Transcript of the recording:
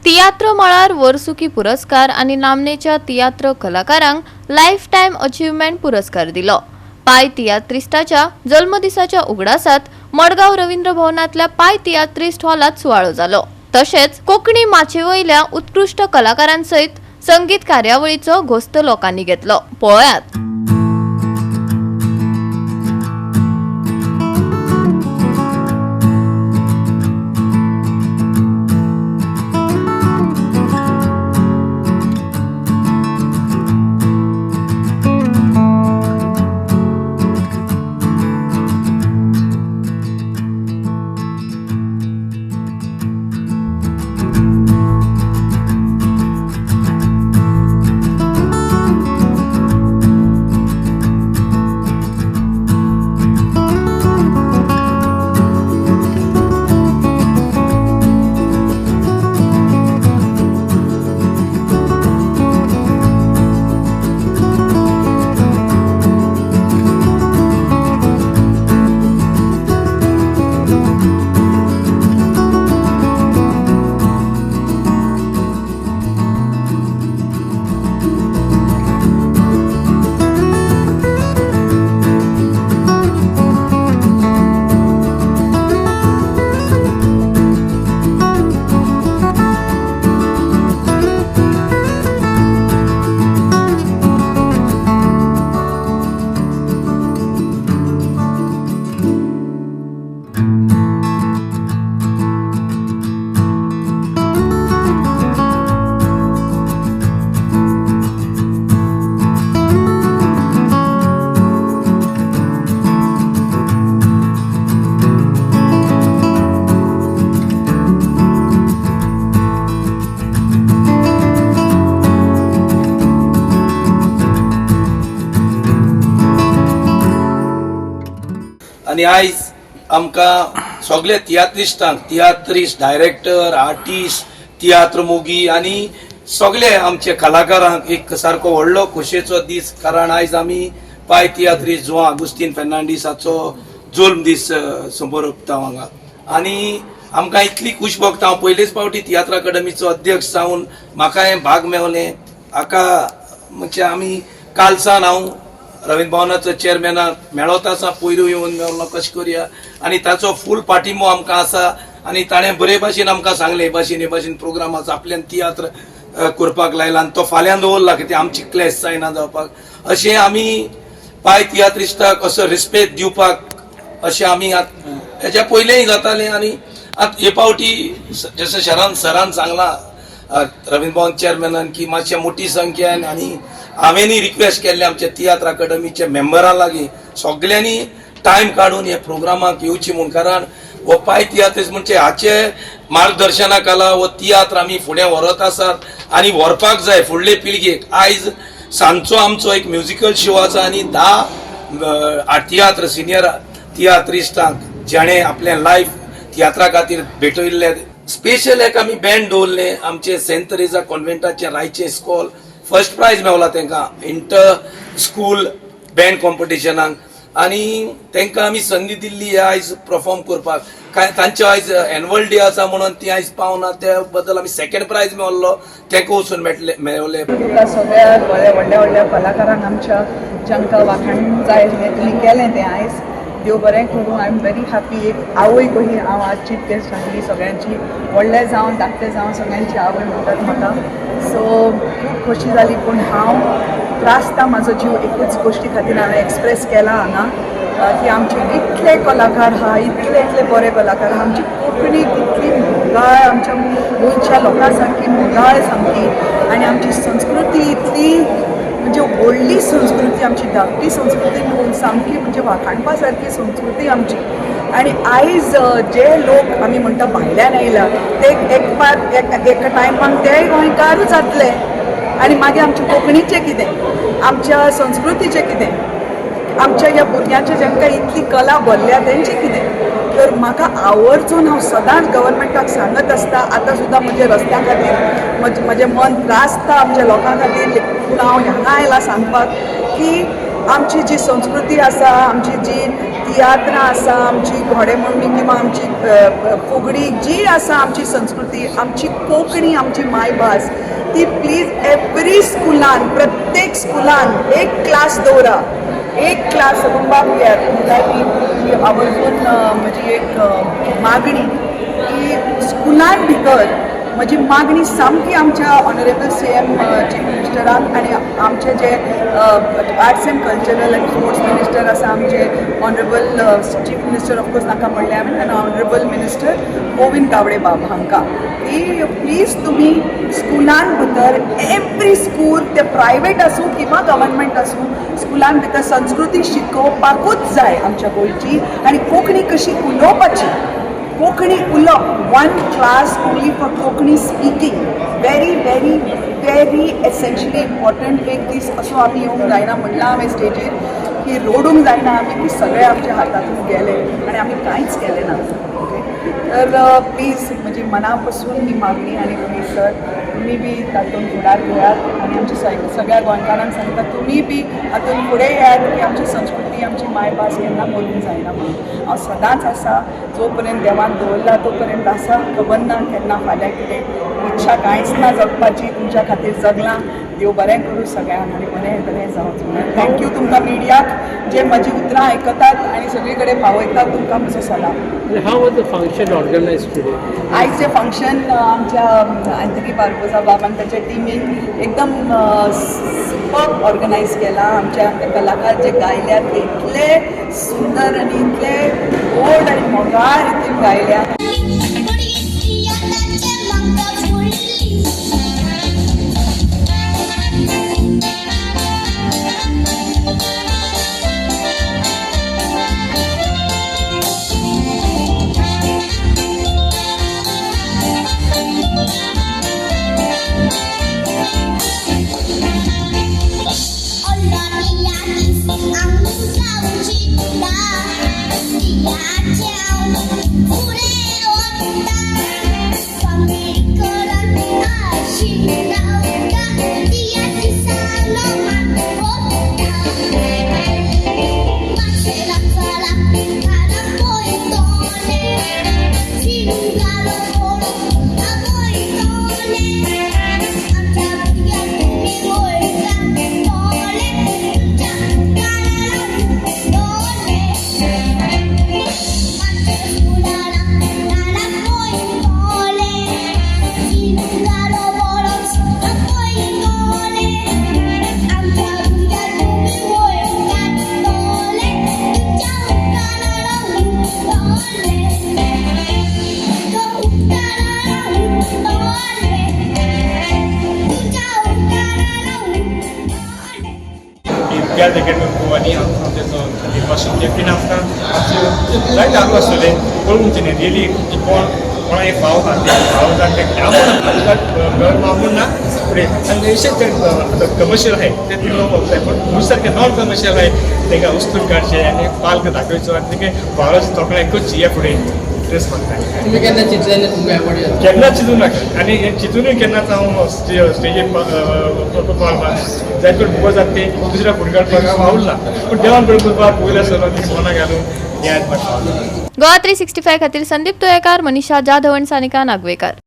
तियात्र मळार वर्सुकी पुरस्कार आनी नामनेच्या तियात्र कलाकारांक लायफ टायम अचिव्हमेंट पुरस्कार दिलो. पाय तियात्रिस्टाच्या जल्मदिसाच्या उगडासात मडगांव रवींद्र भवनातल्या पाय तियात्रिस्ट हॉलात सुवाळो जालो. तशेंच कोंकणी माचयेवयल्या उत्कृश्ट कलाकारांसयत संगीत कार्यावळीचो घोस्त लोकांनी घेतलो. पळयात. आनी आयज आमकां सगळे तियात्रिस्टांक, तियात्रिस्ट, डायरेक्टर, आर्टिस्ट, तियात्र मोगी आनी सगळे आमचे कलाकारांक एक सारको व्हडलो खोशयेचो दीस, कारण आयज आमी पाय तियात्रिस्ट जुवां आगुस्तीन फेर्नांडीस हाचो जल्म दीस समोर हांगा. आनी आमकां इतली खूश भोगता, हांव पयलेच फावटी तियात्र अकादमीचो अध्यक्ष जावन म्हाका हें भाग मेवलें. हाका म्हणजे आमी कालसान हांव रवींद्र भवनाचो चेअरमॅनाक मेळत आसा, पयरूय येवन मेळलो कशें करुया, आनी ताचो फूल पाठिंबो आमकां आसा. आनी ताणें बरे भाशेन आमकां सांगलें, हे भाशेन हे भाशेन प्रोग्राम आसा, आपल्यान तियात्र करपाक लायला आनी तो फाल्यां दवरला कित्याक आमची क्लॅश जायना जावपाक. अशें आमी पाय तियात्रिस्टाक असो रिस्पेक्ट दिवपाक अशें आमी आतां हेच्या पयलेंय जातालें. आनी आतां हे फावटी जशें शरान सरान सांगलां रवींद्र भवन चेअरमॅनान की मातशे मोठी संख्येन, आनी हांवेंय रिक्वेस्ट केल्लें आमच्या तियात्र अकादमीच्या मेंबरां लागीं सगल्यांनी टायम काडून हे प्रोग्रामाक येवची म्हूण, कारण हो पाय तियात्रिस्ट म्हणजे हाचे मार्गदर्शना खाला हो तियात्र आमी फुडें व्हरत आसात आनी व्हरपाक जाय फुडले पिळगेक. आयज सांजचो आमचो एक म्युजिकल शो आसा आनी 10 तियात्र सिनियर तियात्रिस्टांक जाणें आपलें लायफ तियात्रा खातीर भेटयल्लें, स्पेशल एक आमी बँड दवरलें. आमचे सेंट तेरेजा कॉन्वेंटाचें रायचें इस्कॉल फर्स्ट प्रायज मेवला तांकां इंटर स्कूल बँड कॉम्पिटिशनाक, आनी तांकां आमी संदी दिल्ली हे आयज परफॉर्म करपाक. काय तांचे आयज एनुअल डे आसा म्हणून ती आयज पावना, त्या बद्दल आमी सेकंड प्रायज मेवल्लो तांकां वचून मेळटले मेवले. तुका सगळ्या बऱ्या व्हडल्या व्हडल्या कलाकारांक आमच्या जांकां वाखाण जाय हें तुमी केलें तें आयज देव बरें करूं. I am very happy. एक आवय कही हांव आज चीफ गेस्ट आसली, सगळ्यांची व्हडले जावं धाकटे जावं सगळ्यांची आवय म्हणटात म्हाका. सो खूब खोशी जाली. पूण हांव त्रासता म्हाजो जीव एकूच गोश्टी खातीर हांवें एक्सप्रेस केला हांगा की आमचे इतले कलाकार आहा, इतले इतले बरे कलाकार आहा, आमची कोंकणी कितली मोगाळ, आमच्या गोंयच्या लोकां सारकी मोगाळ सामकी, आनी आमची संस्कृती इतली म्हणजे व्हडली संस्कृती, आमची धाकटी संस्कृती न्हू, सामकी म्हणजे वाखाणपा सारकी संस्कृती आमची. आनी आयज जे लोक आमी म्हणटा भायल्यान आयला ते एक एका टायमाक तेय गोंयकारूच जातले, आनी मागीर आमच्या कोंकणीचें कितें, आमच्या संस्कृतीचें कितें, आमच्या ह्या भुरग्यांच्या जांकां इतली कला भरल्या तेंचें कितें. तर म्हाका आवर्जून हांव सदांच गव्हर्मेंटाक सांगत आसता, आतां सुद्दां म्हज्या रस्त्या खातीर म्हजें मन त्रासता आमच्या लोकां खातीर, पूण हांव हांगा आयलां सांगपाक की आमची जी संस्कृती आसा, आमची जी तियात्रां आसा, आमची घोडेमोडणी किंवा आमची फुगडी जी आसा, आमची संस्कृती, आमची कोंकणी, आमची मायभास, ती प्लीज एवरी स्कुलान, प्रत्येक स्कुलान एक क्लास दवरा. एक क्लास रुंबा घेयात. म्हणल्यार ही आवर्जून म्हजी एक मागणी की स्कुलान भितर म्हजी मागणी सामकी आमच्या ऑनरेबल सीएम, चीफ मिनिस्टराक आनी आमचे जे arts and cultural and sports minister आसा, आमचे honourable chief minister of course नाका म्हणलें हांवें, आनी ऑनरेबल मिनिस्टर गोविंद गावडे बाब हांकां की प्लीज तुमी स्कुलान भितर, एवरी स्कूल, ते प्रायवेट आसूं किंवा गव्हर्नमेंट आसूं, स्कुलान भितर संस्कृती शिकोवपाकूच जाय आमच्या गोंयची आनी कोंकणी कशी उलोवपाची, कोंकणी उलोवप, one class only for Konkani speaking, very very very essentially important. एक दीस असो आमी येवंक जायना म्हणलां हांवें स्टेजीर की रोडूंक जायना आमी की सगळे आमच्या हातांतून गेले आनी आमी कांयच केलें ना. ओके, तर प्लीज म्हजी मना पासून ही मागणी आनी प्लीज सर, तुमी बी तातूंत फुडार घेयात आनी आमच्या सगळ्या गोंयकारांक सांगता, तुमी बी हातूंत फुडें येयात की आमची संस्कृती, आमची मायभास केन्ना मरूंक जायना म्हणून. हांव सदांच आसा, जो पर्यंत देवान दवरला तो पर्यंत आसा. खबर ना केन्ना फाल्यां कितें. इच्छा कांयच ना जगपाची, तुमच्या खातीर जगलां. देव बरें करूं सगळ्यांक आनी बरें बरें जावं. Thank you तुमकां मिडियाक, जे म्हजी उतरां आयकतात आनी सगळे कडेन पावयतात. तुमकां म्हजो सलाम. How was the function organized today? आयचें फंक्शन आमच्या अँथनी बार्बोजा बाब आनी ताच्या टिमीन एकदम सुपर ऑर्गनायज केला. आमच्या कलाकार जे गायल्यात ते इतले सुंदर आनी इतले गोड आनी मोगाळ रितीन गायल्या. तियात्राचे म्हाका फुडली. आमी जावची तियात्राव फुडें वता, समीकरण आशिल्ला तियात्रिसानो मागता. माशेला चला खाला पळयतले, शिंगारो पळयतले, आमच्या भुरग्यांक तुमी वळखतले, तुमच्या कानार उडटले. माशेल स्कुलारा नाना पळयतले, शिंगारो पळयतले, आमच्या भुरग्यांक तुमी वळखतले, तुमच्या कानार उडटले, तुमच्या कानार उडटले. तियात्र एकेडमी ऑफ गोवा आनी आमचे फर्स्ट कॅप्टन आसता, आमचे जायते आदू आसतले पळोवंक न्ही. रियली कोण कोणा एक भाव आहा, ते भाव जाण घर मागून ना फुडें आनी अशें ते कमर्शियल आहाय ते तितलो जाय, पूण म्हूण सारकें नॉन कमर्शियल आहाय तांकां उस्तून काडचें आनी पाल्क दाखयचो आनी तेंगे भावाचो तोखणाय करची. ह्या फुडें तेच मागता. तुम्ही केन्ना चिंतलें ना तुमकां एवॉर्ड येता? केन्नाच चिंतूं नाका आनी हें चिंतूनय केन्नाच हांव स्टेजीर पावना. जायते कडेन बुको जाता ते दुसऱ्या फुडें काडपाक हांव वावुरला, पूण देवान बरें करपाक पयलें आसलो ती फोनां घालून हें आज म्हाका गोवा 365 खातीर संदीप तुयेकार, मनीषा जाधव आनी सानिका नागवेकर.